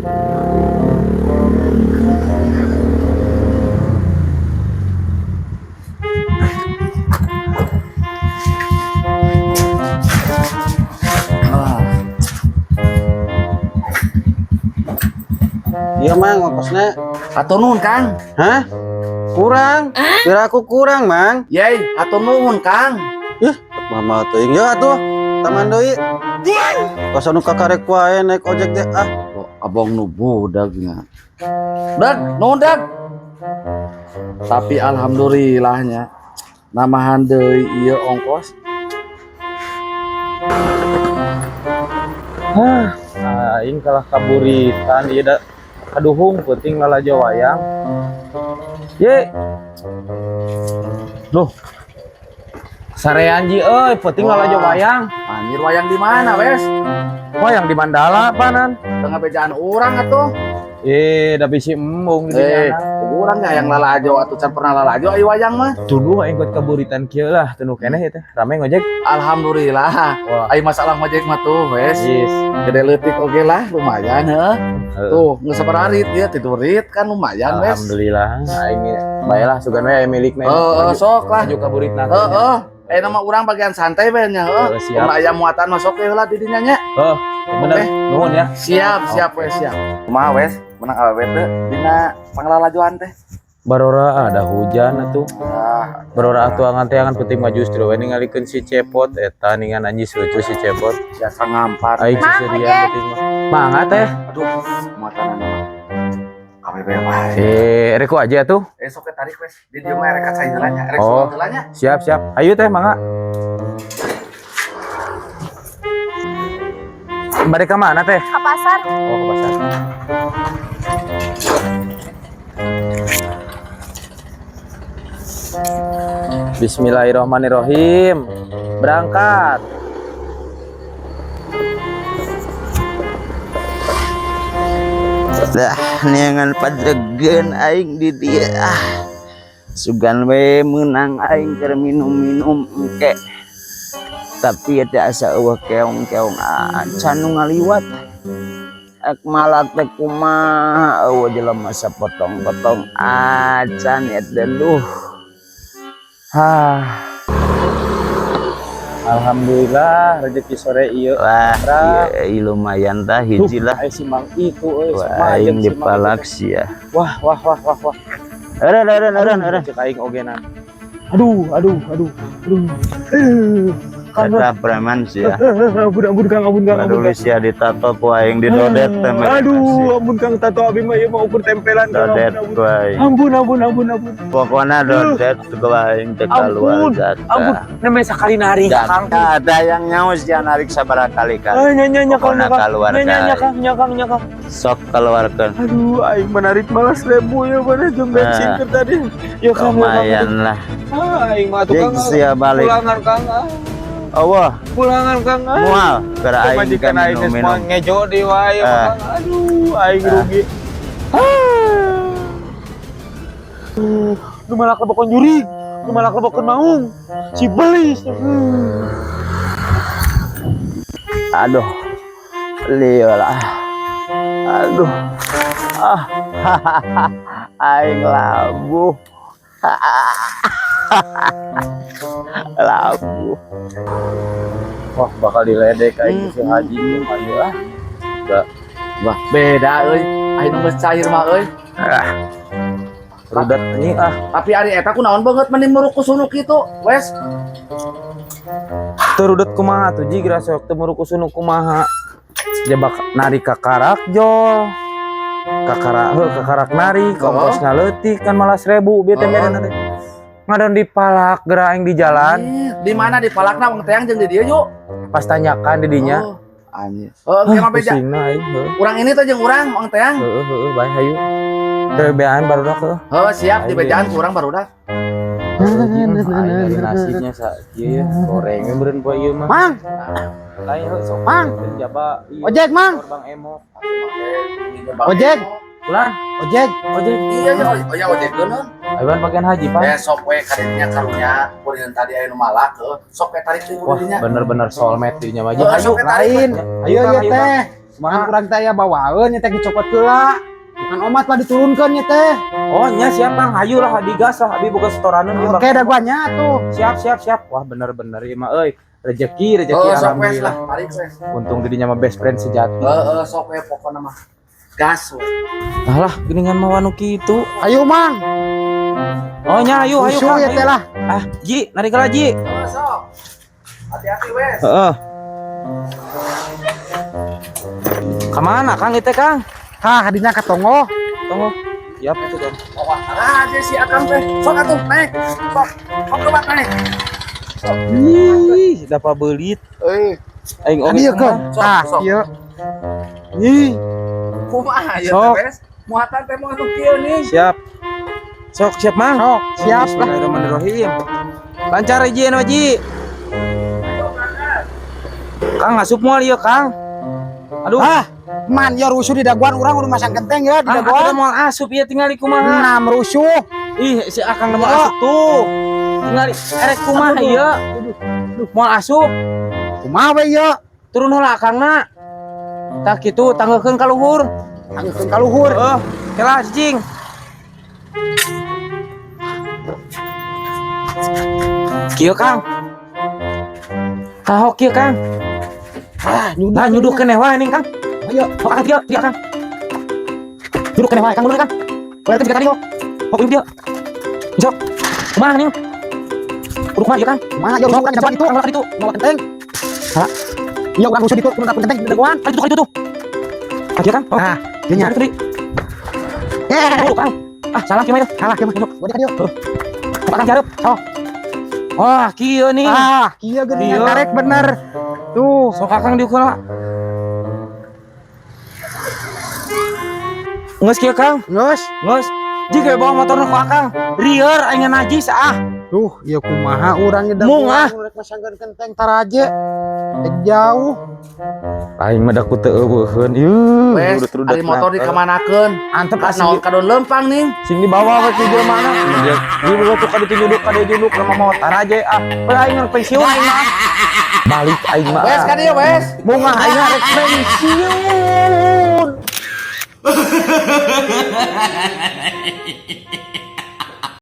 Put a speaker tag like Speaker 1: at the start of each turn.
Speaker 1: Ah.
Speaker 2: Iya, Mang, ongkosnya.
Speaker 1: Hatur nuhun, Kang.
Speaker 2: Hah? Kurang. Kira aku kurang, Mang.
Speaker 1: Yey, hatur nuhun, Kang.
Speaker 2: Ih, mama teuing ya atuh. Taman deui. Kos anu kakarek wae naik ojek teh ah.
Speaker 1: Oh, abang nu budagnya. Dag, nuhun dag. Tapi alhamdulillahnya namahan deui ieu ongkos.
Speaker 3: Hah, aing kalah kaburitan ieu da kaduhung peuting lalajo wayang. Ye. Loh. Sarean ji euy, peuting lalajo wayang.
Speaker 1: Anjir wayang di mana, Wes?
Speaker 3: Wayang di Mandala panan.
Speaker 1: Tengah bejaan urang atuh.
Speaker 3: Eh, da bisi embung di
Speaker 1: Eh,
Speaker 3: dinya.
Speaker 1: urang nya yang lalajo atuh can pernah lalajo ai wayang mah.
Speaker 3: Tuduh aing kuat kaburitan kieu lah, tunduh keneh ieu teh. Rame ngojek.
Speaker 1: Alhamdulillah.
Speaker 3: Wah.
Speaker 1: Ai masalah ngojek mah tuh, Wes.
Speaker 3: Yes.
Speaker 1: Gede leutik oge lah, lumayan heuh.
Speaker 3: Heeh.
Speaker 1: Tuh, geus sabaraha rit dia tidur rit kan lumayan, Wes.
Speaker 3: Alhamdulillah, aing bae lah sugan we aya milikna.
Speaker 1: Heeh, sok lah.
Speaker 3: Maju kaburitna.
Speaker 1: Heeh. Eh nama urang bagian santai we nya heuh.
Speaker 3: Heeh, siap.
Speaker 1: Kumaha aya muatan masuk we heula di dinya nya.
Speaker 3: Oh, bener.
Speaker 1: Oke.
Speaker 3: Nuhun ya.
Speaker 1: Siap, siap wes siap. Kumaha wes? Menang awewe teh dina panglalajoan teh.
Speaker 3: Barora ada hujan atuh.
Speaker 1: Ah,
Speaker 3: Barora atuh angan-angan penting mah justru we ningalikeun si Cepot eta ningan anjis lucu si Cepot.
Speaker 1: biasa ngampar.
Speaker 3: Aing
Speaker 4: Mang,
Speaker 3: seserian
Speaker 4: ojek.
Speaker 3: penting mah. Mangga teh.
Speaker 1: Aduh, muatan mah. Awewe wae.
Speaker 3: Eh, rek ku aja tuh.
Speaker 1: Eh sok we tarik wes. Di dieu mah rek cai heula nya, rek
Speaker 3: Oh.
Speaker 1: sholat heula nya.
Speaker 3: Siap, siap. Ayo teh mangga. Balik ke mana teh?
Speaker 4: Ke pasar.
Speaker 3: Oh, ke pasar. Bismillahirrahmanirrahim. Berangkat.
Speaker 5: Dah neangan padregen aing di dia ah. Sugan we meunang aing keur minum-minum engke. Tapi eta asa eueuh keong-keong acan nu ngaliwat. Ek malak teh kumaha eueuh jelema sapotong-potong acan eta duh.
Speaker 3: Hah. Alhamdulillah rezeki sore ieu.
Speaker 5: Wah,
Speaker 3: Ra.
Speaker 5: iya, lumayan tah hiji lah.
Speaker 3: Ayo si Mang itu euy,
Speaker 5: Wah, aing dipalak sia.
Speaker 3: Wah, wah, wah, wah, wah.
Speaker 5: Eureun eureun eureun eureun.
Speaker 3: Cek aing ogenan. Aduh, aduh, aduh, aduh. Kang,
Speaker 5: Eta preman sia.
Speaker 3: ampun, ampun, Kang, ampun, Kang, ampun.
Speaker 5: Baru sia ditato ku aing didodet teh mere
Speaker 3: Aduh, ampun Kang, tato abi mah ieu mah ukur tempelan Kang.
Speaker 5: Dodet
Speaker 3: Ampun,
Speaker 5: ku aing.
Speaker 3: ampun, ampun, ampun, ampun.
Speaker 5: Pokoknya dodet ku aing teh keluar
Speaker 3: Ampun, ampun. Namanya sakali narik, Kang.
Speaker 5: Ada yang nyaus dia narik sabaraha kali
Speaker 3: Ah,
Speaker 5: kali.
Speaker 3: nya nya nya Kang,
Speaker 5: Pokoknya
Speaker 3: nya Kang.
Speaker 5: keluar
Speaker 3: Nya nya nya
Speaker 5: kali.
Speaker 3: Kang, nya Kang, nya Kang.
Speaker 5: Sok keluarkan.
Speaker 3: Aduh, aing menarik malas ribu ya mana jeung bensin
Speaker 5: Ah.
Speaker 3: ke tadi. Ya Kang, ya Kang.
Speaker 5: Lumayan lah.
Speaker 3: Ah, aing mah atuh
Speaker 5: Jek
Speaker 3: Kang.
Speaker 5: sia balik.
Speaker 3: Pulangan Kang. Ah.
Speaker 5: Allah,
Speaker 3: Pulangan Kang. Ah.
Speaker 5: mual keur aing
Speaker 3: Pamajikan
Speaker 5: kan
Speaker 3: aing geus
Speaker 5: minum-minum.
Speaker 3: moal ngejo deui wae
Speaker 5: Ah.
Speaker 3: Kang. Aduh, aing
Speaker 5: Ah.
Speaker 3: rugi. Ah. Nu malah kelebokon jurig, nu malah kelebokon maung. Si belis.
Speaker 5: Aduh. Lieu lah. Aduh. Ah. Aing labuh. Labuh.
Speaker 3: Wah, bakal diledek aing si Haji ieu mah ieu ah.
Speaker 1: Wah, beda euy. Aing nu geus cair mah euy.
Speaker 3: Rudat anjing ah.
Speaker 1: Tapi ari eta kunaon banget meni muruku sunuk kitu, Wes.
Speaker 3: Teu rudet kumaha tuh ji geura sok teu muruku sunuk kumaha. Jabak narik kakarak jol. Kakarak heuh kakarak narik,
Speaker 1: Oh.
Speaker 3: ongkosna leutik kan malah 1000 bieu teh
Speaker 1: Oh.
Speaker 3: meren teh. Ngadon dipalak geura aing di jalan.
Speaker 1: Di mana di palakna wong teang jeung di dieu yuk.
Speaker 3: Pas tanyakan di dinya.
Speaker 1: Oh, anjir. Oh, engke mah beja.
Speaker 3: Pusingna aing heuh.
Speaker 1: Urang ini tuh jeung urang wong teang.
Speaker 3: Heuh heuh bae hayu. Teu beaan barudak heuh.
Speaker 1: Heuh, siap di bejaan ku urang barudak.
Speaker 3: Aing ari nasibnya sa kieu ya, goreng we meureun poe ieu mah.
Speaker 2: Mang,
Speaker 3: Lain heuh sok.
Speaker 2: Mang.
Speaker 3: Jaba ieu.
Speaker 2: Ojek, Mang.
Speaker 3: Bang Emo.
Speaker 2: Ojek,
Speaker 3: Pulang,
Speaker 2: ojek.
Speaker 3: ojek.
Speaker 1: Iya, iya, oh ya ojek geuneuh.
Speaker 3: Ayo bagian haji, Pak.
Speaker 1: Eh sok we kadinya karunya kuring tadi aya nu malak heuh. Sok we tarik teh
Speaker 3: Wah,
Speaker 1: kudinya.
Speaker 3: bener-bener soulmate dinya mah.
Speaker 1: Heuh,
Speaker 3: Ayo,
Speaker 1: sok we tarik.
Speaker 2: Lain.
Speaker 3: Ayo,
Speaker 2: Iya
Speaker 3: Kang,
Speaker 2: iya
Speaker 3: ayo,
Speaker 2: teh.
Speaker 4: Kan urang teh aya bawaeun nya teh dicopot heula. Bukan omat lah diturunkeun nya teh.
Speaker 3: Oh nya siap Kang, hayu lah digas lah, abi boga setoraneun ieu.
Speaker 4: Oke da gua nya tuh.
Speaker 3: Siap siap siap. Wah bener-bener ieu mah euy. Rezeki rezeki
Speaker 1: Oh, sok wes
Speaker 3: alhamdulillah.
Speaker 1: lah, tarik wes.
Speaker 3: Untung didinya mah best friend sejati.
Speaker 1: Heeh, sok we pokona mah. Gas we.
Speaker 3: Alah, geuningan mah nu kitu.
Speaker 4: Ayo Mang.
Speaker 3: Oh nya ayo ayo
Speaker 4: Usuh
Speaker 3: Kang.
Speaker 4: ya
Speaker 3: Ayo.
Speaker 4: teh lah.
Speaker 3: Ah, Ji, narik lah Ji.
Speaker 1: Heeh, sok. Hati-hati wes.
Speaker 3: Heeh. Kamana Kang itu Kang?
Speaker 4: Hah, hadinya ka tonggoh.
Speaker 3: Tunggu. Siap itu Kang.
Speaker 1: Wah, aja si Akang teh. Sok atuh naik. Sok. Sok coba naik.
Speaker 3: Ih, dapat belit.
Speaker 1: Euy,
Speaker 3: Aing oge
Speaker 4: Hadieu keun.
Speaker 1: Sok,
Speaker 4: Tah,
Speaker 1: sok.
Speaker 4: ieu.
Speaker 3: Ih,
Speaker 1: kumaha ieu
Speaker 3: Sok.
Speaker 1: teh wes? Muatan teh moal nu kieu nih.
Speaker 3: siap. Sok siap Mang.
Speaker 4: Sok, siap lah.
Speaker 3: Bismillahirrahmanirrahim. Lancar izin Ji. Kang asup moal ieu Kang. Aduh.
Speaker 4: Ah, man ya rusuh di daguan urang udah masang genteng ya di
Speaker 3: Kang atuh
Speaker 4: daguan.
Speaker 3: moal asup ieu tingali kumaha.
Speaker 4: Nah, merusuh.
Speaker 3: Ih, si Akang moal asup tuh. Tingali erek kumaha ieu. Moal asup.
Speaker 4: Kumaha we ieu?
Speaker 3: Turun heula Akangna. Tah kitu tanggeukeun ka luhur.
Speaker 4: Tanggeukeun ka luhur.
Speaker 3: Heeh, kela cicing. Kieu Kang. Tahok kieu Kang.
Speaker 4: Ah, nyuduh.
Speaker 3: Nah, nyuduh keneh wae ning Kang.
Speaker 4: Ayo,
Speaker 3: Hok angkat kieu, kieu Kang. Nyuduh keneh wae Kang dulu Kang. Bayarkeun jika tadi hok. Hok ieu dia. Sok. Kumaha ning? Kudu kumaha ieu Kang?
Speaker 4: Kumaha ya rusuh urang di daguan itu?
Speaker 3: Kang ka ditu.
Speaker 4: Mawa genteng.
Speaker 3: Hah?
Speaker 4: Iya urang rusuh ditu, urang genteng di daguan.
Speaker 3: Ka ditu ka ditu tuh. Ka dieu Kang. Oh.
Speaker 4: Ah, dieu nya.
Speaker 3: Tadi.
Speaker 4: Eh,
Speaker 3: Tuh, Kang. Ah, salah kieu mah ya.
Speaker 4: salah kieu mah. Gua di ka dieu.
Speaker 3: Hok Akang careup.
Speaker 4: Oh.
Speaker 3: Wah, kieu nih.
Speaker 4: Ah, kieu geuningan
Speaker 3: Iya.
Speaker 4: karek bener. Tuh.
Speaker 3: Sok Akang diukur lah. Nges kieu Kang.
Speaker 4: Geus.
Speaker 3: Nges. Jika bawa motor ku Akang, rieur aing najis ah.
Speaker 4: Duh, ieu kumaha urang di
Speaker 3: Mung, ah.
Speaker 4: daguan rek masangkeun genteng taraje. Rek jauh.
Speaker 3: Aing mah da ku teu eueuheun. Ieu,
Speaker 1: Wes, ari motor dikamanakeun?
Speaker 3: Antep asli.
Speaker 1: Naon kadon lempang nih.
Speaker 3: Sing dibawa we ke jelema mana? Di dulu tuh ka ditu nyuduk ka dieu nyuduk lama mau taraje ah. We aing rek pensiun aing mah. Balik aing mah.
Speaker 1: Wes ka dieu wes.
Speaker 3: Bunga aing rek pensiun.